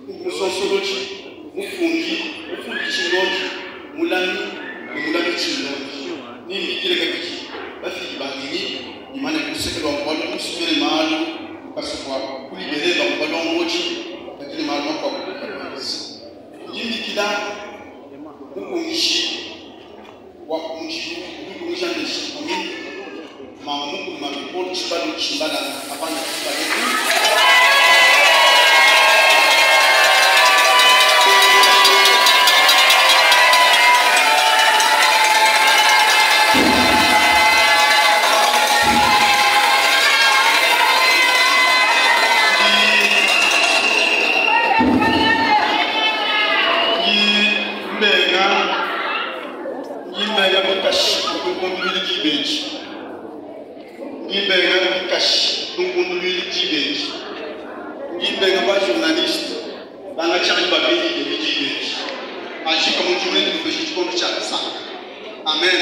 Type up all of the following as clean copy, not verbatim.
Musonsoloji, mufundi, mufundi tshindondi, mulami ne mulami tshindondi. Nembikile kabidi bafidi ba ngenyi bimane ku luseke lua bualu bonso bena malu lukasa bua kulibele bamue balombodi badi ne malu makuabu kuenza. Ndi mbikila mukungishi wa kumudilu udi ukungisha ndesha commune mamu mukulu Mami Paul Tshibalu Tshimbalanga abanda kumpala. Ngimbenga bikashi tunkunduluili dibeji. Ngimbenga bikashi tunkunduluili dibeji. Ngimbenga ba journaliste bangatshani babili de dibeji. Ajika mudimu ne mupeshe tshikondo tshia kusanka. Amen.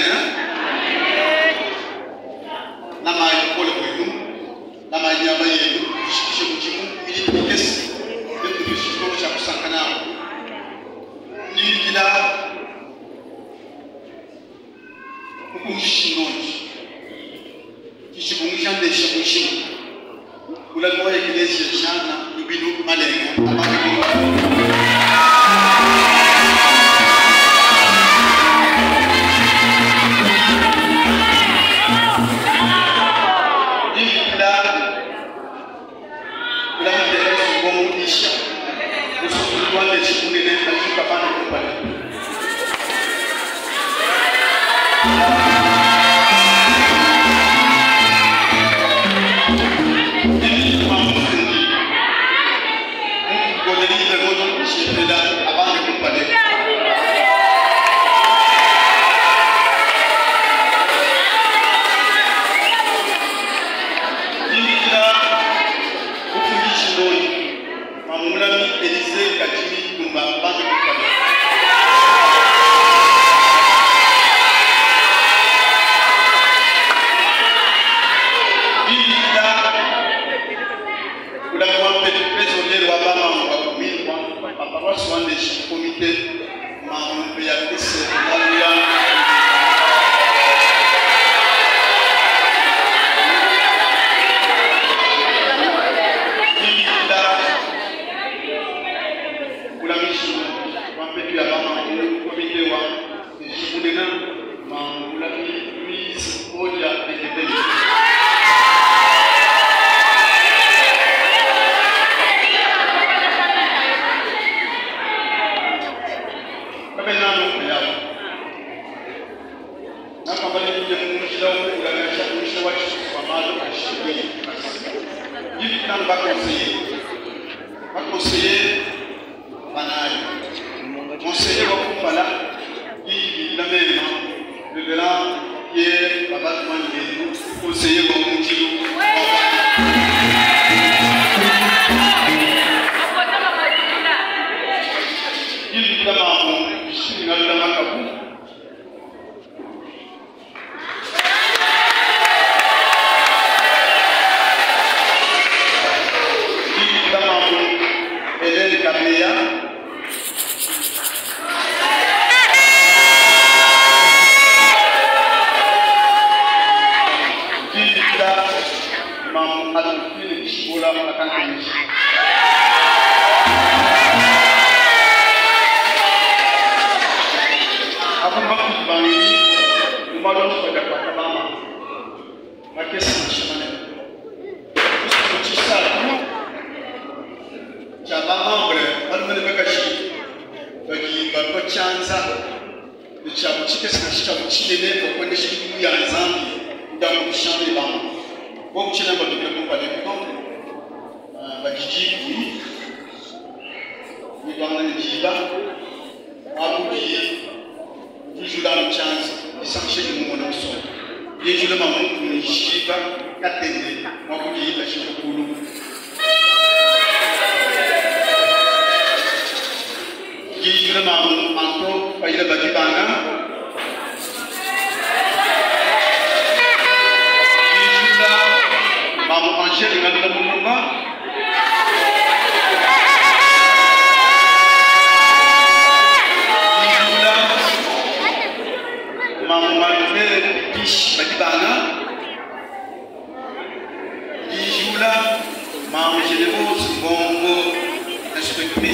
Namayi bukole bwenu, namayi miaba yenu, tushikishe mudimu miniti mikese ne tupeshe tshikondo tshia kusanka nawo. Ndibikila mukunjishi nonji tshibungisha ndesha mushima mulami wa eklezia jana lubilu malenga abantu. Ndibikila mulami ndesha musukulu wa ndesha munene ajuka bana kumpala.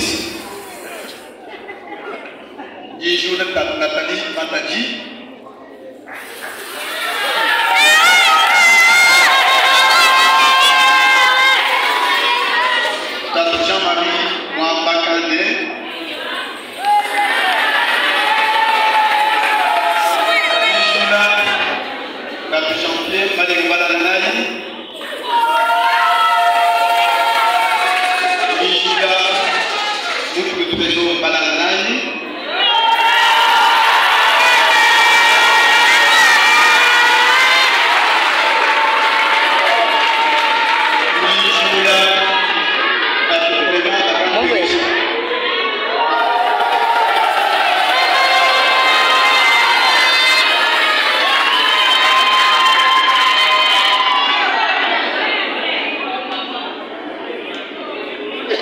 Maurice. Ndi njula Tatu Nathalie Matadi. Tatu Jean-Marie Mwambakane. Ndi njula Tatu Jean-Pierre Malengbala Nayi. Ndi njula Mutu Bejo Balala Nayi. Ndi njula Tatu Clément Akamperisha.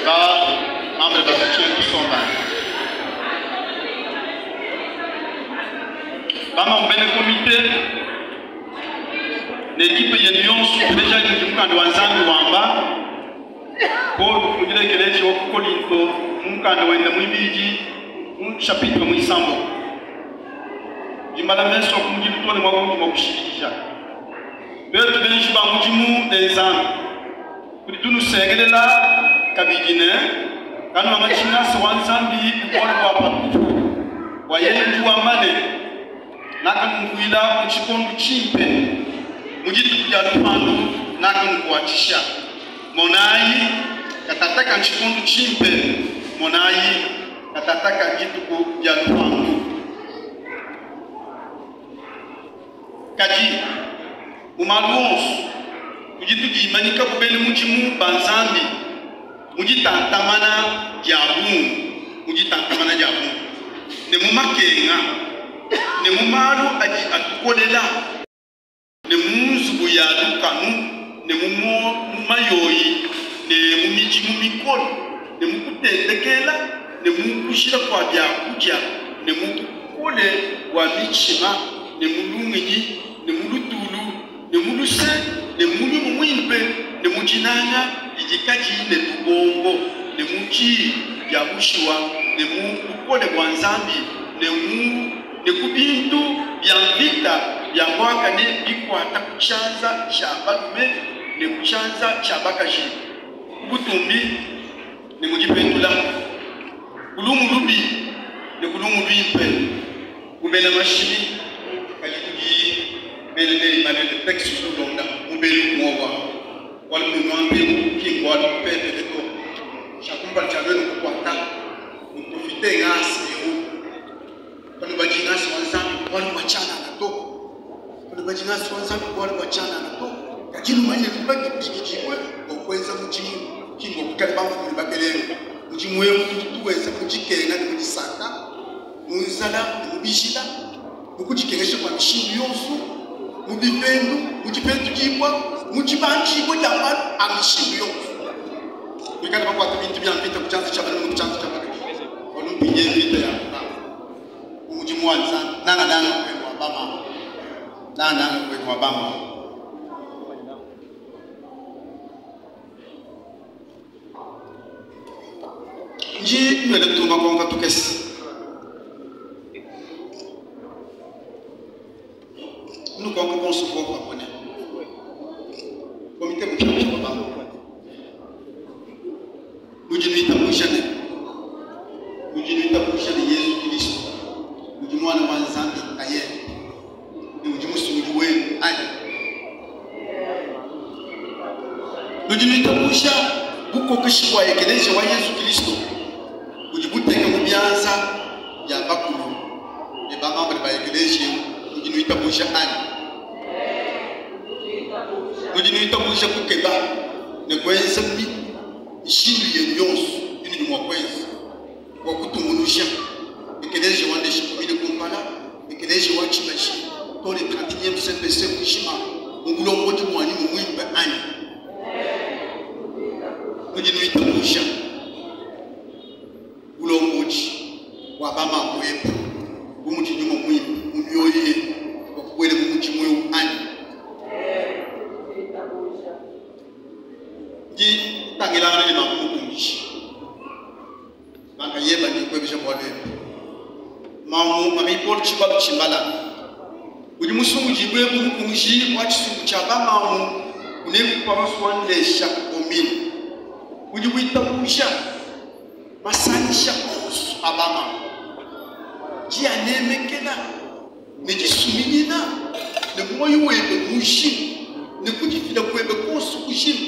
Ba membre da soutien kusomba. Ba membre bene comité l'équipe yenu yonso déjà ni mukanda wa Nzambi wamba Paul kufundile ekeleji wa ku Korinto mukanda wenda mwibiji mu chapitre mwisambo jimbala meso ku mujibu tole mwa kungi mwa kushirikisha betu benshi ba mujimu ne Nzambi kuli tunusengelela kabidine kanu amachinga wa Nzambi bukole bwa patupu wa yenju wa mane nakanungwila mu chikondo chimpe mu dituku dia lupandu nakanukuatshisha monayi katataka nchikondo chimpe monayi katataka dituku dia lupandu kadi mu malu onso tudi tudimanika kubele mudimu ba Nzambi mu ditantamana dia bungi mu ditantamana dia bungi ne mu makenga ne mu malu adi atukolela ne mu nzubu ya lukanu ne mu mayoyi ne mu midimu mikole ne mu kutendekela ne mu kushila kua biakudia ne mu bukole bua mitshima ne mu lungenyi ne mu lutulu ne mu luse ne mu nyuma muimpe ne mu dinanga didi kadiyi ne lubombo ne mu diyi dia bushuwa ne mu bukole bua Nzambi ne mu ne ku bintu bia mvita bia buakane bikuata ku tshianza tshia balume ne ku tshianza tshia bakaji ku butumbi ne mu dipetula ku lumu lubi ne ku lumu luimpe ku bena mashimi kadi tudi bene ne manene texte tulonda mubelu mwowa wali munwambe kingwa lupepele to tshiakumpala tshia lwenu kukwata muprofite ngasi eu pano bajingasi wa Nzambi bwalu bwa tshianana to pano bajingasi wa Nzambi bwalu bwa tshianana to kadi lumanye lubakibikidibwe bua kuenza mudimu kingwa kukale bamfumu bakelenge mudimu eu tudi tuwenza mu dikenga ne mu disanka mu nzala ne mu bijila mu kudikengesha kua mishindu yonso mu bipendu mu dipetudibua mu dibanjibua dia malu a mishindu yonso kuikala bakuata bintu bia mvita ku tshianza tshia balume ku tshianza tshia bakaji walumpinge mvita ya mu mudimu wa Nzambi nanga nanga kwenu wa bamama nanga nanga kwenu wa bamama nji nwele tuma konka tukesi nukonka bonso boko abone komite mupya wa bamama nudi nuitabuja ne nudi nuitabuja ne Yesu Kristo udi mwana wa Nzambi nkayende ne udi musungidi wenu anyi nudi nuitabuja bukokeshi bua ekeleziya wa Yesu Kristo udi buteka mu bianza bia bakulu ne bamambre ba ekeleziya nudi nuitabuja anyi nudi nuitabuja kukeba ne kuenza mishindu yenu yonso inudi mua kuenza bua kutungunusha ekeleziya wa ndesha kumine kumpala ekeleziya wa tshibashi to le 31e CPC mujima mu bulongolodi bua nyuma muimpe anyi nudi nuitabuja bulongolodi bua bamambu ebu bu mudi nyuma muimpe mu mioyo yenu bua kubuela mu mudimu eu anyi ndi tangilangana ne mamu mukungishi Yeba ndi nkuebeja bualu ebu. Mamu Marie Paul Tshibalu Tshimbala udi musungudibue bu mukunji wa tshisumbu tshia bamamu kuneku ku paroisse wa Ndesha commune. Udi witabuja masangisha onso a bamamu, dianemekela ne disuminyina ne muoyo webe mujima ne kudifila kuebe kuonso kujima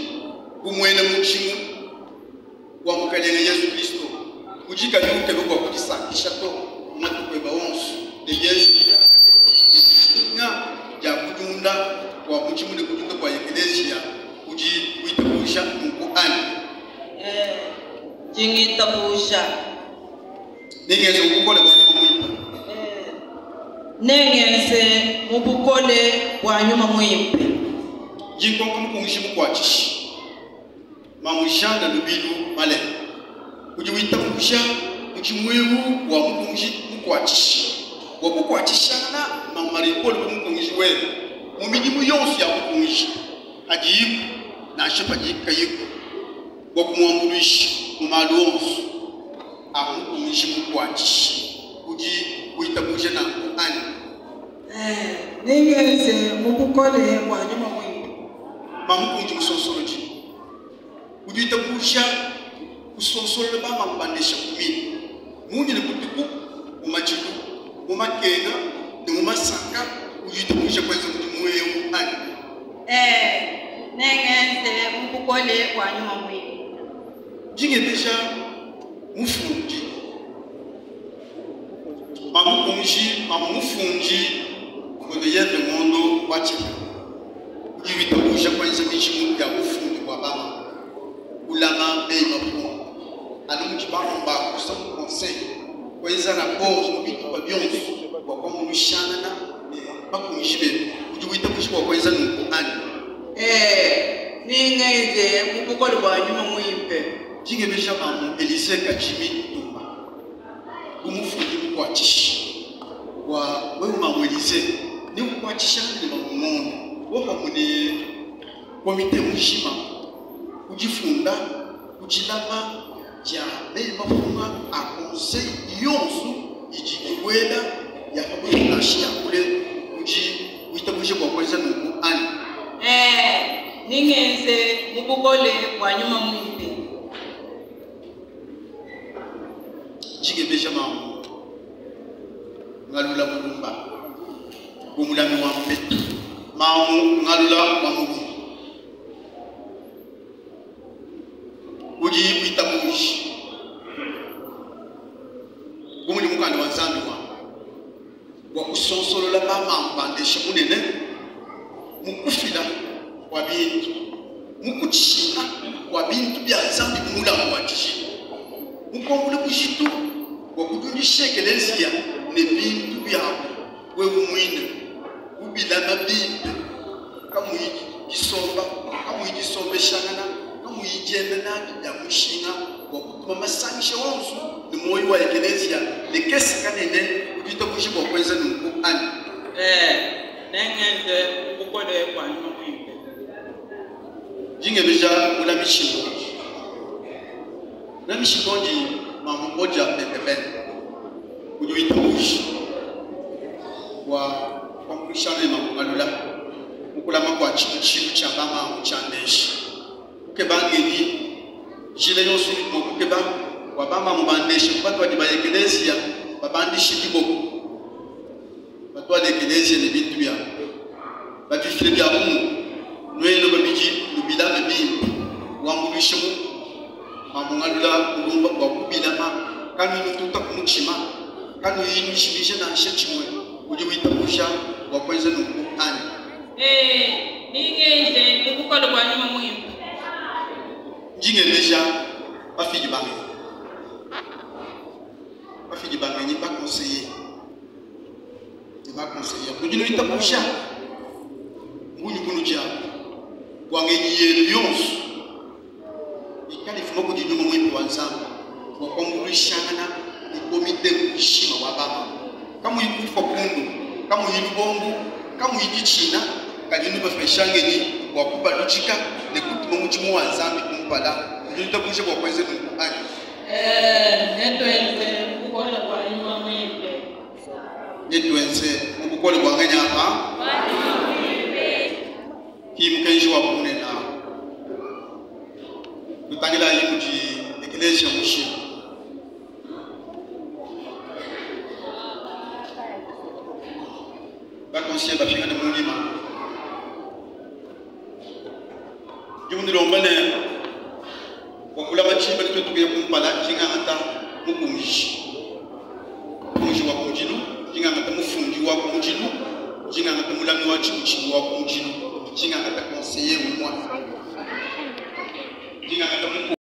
bu muena mudimu wa Mukalenge Yezu Kristo udi kayi ukeba bua kudisankisha to mu matuku ebe onso ne bienzedi biakane ne dijinga dia kudiunda kua mudimu ne kudiunda kua ekeleziya. Udi witabuja nunku anyi? Ndi ngitabuja. Nengenze mu bukole bua Nyuma Muimpe. Nengenze mu bukole bua Nyuma Muimpe. Ndi nkonka mukunguji mukuatshishi Mamu Jeanne Lubilu Malema udi witabuja mudimu eu wa mukunguji mukuatshishi bua kukuatshishangana Mamu Marie Paul bu mukunguji webe mu midimu yonso ya bukunguji padiyiku nansha padiyi kayiku bua kumuambuluisha mu malu onso a mukunguji mukuatshishi. Udi witabuja nanku anyi? Nengenze mu bukole bua Nyuma Muimpe. Mamukunji musonsolodi udi witabuja kusonsolola bamamu bandesha kumina munya ne butuku mu madilu, mu makenga ne mu masanka. Udi witabuja kuenza mudimu eu anyi? Nengenze mu bukole bua Nyuma Muimpe. Ndingebeja mufundi mamukunji mamumufundi Godelieve Ngondo wa Tshika udi witabuja kuenza midimu ya bufundi bua bamamu, kulama meyi mafundu anu mudi bamamu bakusa mu conseil, kuenza rapport mu bitupa bionso bua kuambuluishangana ne bakunji bebe. Udi witabuja bua kuenza nunku anyi? Ningenze mu bukole bua Nyuma Muimpe. Ndingebeja mamu Elise Kajimi Ntumba bu mufundi mukuatshishi wa wewe mamu Elise ne ukuatshisha ne mamu Ngondo wopamue ne komite mujima kudifunda kudilama dia meyi mafunga a conseil yonso idi ibuela ya pabuipi nansha ya kule. Udi witabuja bua kuenza nunku anyi? Ningenze mu bukole bua Nyuma Muimpe. Ndingebeja mamu Ngalula Mulumba bu mulami wa mpetu. Mamu Ngalula wa Mulumba udi witabuja bu mudi mukanda wa Nzambi wa bua kusonsolola bamamu bandesha munene mu kufila kwa bintu, mu kutshina kwa bintu bia Nzambi bu mulambu wa tshijila, mu kuambula bujitu bua kudiundisha ekeleziya ne bintu biabu wewe muine ubilama bimpe, kamuyi disomba, kamuyi disombeshangana, kamuyi dienda nabi bia mushinga bua kutuma masangisha wonso ne muoyo wa ekeleziya ne kese kanene. Udi witabuja bua kuenza nunku anyi? Nengenze mu bukole bua Nyuma Muimpe. Ndingebeja mulami Shindonji. Mulami Shindonji mamu moja pembeni udi witabuja bua kuambuluishana ne mamu Ngalula mu kulama kua tshibutshilu tshia bamamu tshia Ndesha. Kukeba ngenyi njila yonso idi mua kukeba bua bamamu ba Ndesha kubatuadi ba ekeleziya babandishe diboko, batuale ekeleziya ne bintu biabu, babifile bia bungi, nuenu babidi nubilame bimpe, wambuluishe mu mamu Ngalula Mulumba bua kubilama kanuyi nututa ku mutshima, kanuyi nujimija nansha tshimue. Udi witabuja bua kuenza nunku anyi? Ningenze mu bukole bua Nyuma Muimpe. Ndingebeja bafidi bangenyi, bafidi bangenyi baconseiller ne baconseiller nudi nuitabuja ngunyi kunu diabu bua ngenyi yenu yonso ikale ifuma kudi Nyuma Muimpe wa Nzambi bua kuambuluishangana ne komite mujima wa bamamu, kamuyi kufa kundu, kamuyi lubombo, kamuyi ditshina, kadi nubapesha ngenyi bua kubaludika ne kutuma mudimu wa Nzambi kumpala. Nudi nuitabuja bua kuenza nunku anyi? Netwenze mu bukole bwa nyuma mwimpe. Netwenze mu bukole bwa ngenya apa ki mukenji wa kunena tutangila yi mudi eklesia mushima. Bakonsiye bapingane munyima ndimundilombane wakulama tshimba twetukuya kumpala jingangata mukunji mukunji wa kunjilu, jingangata mufundi wa kunjilu, jingangata mulami wa tshibutshibu wa kunjilu, jingangata conseiller umwa, jingangata muku.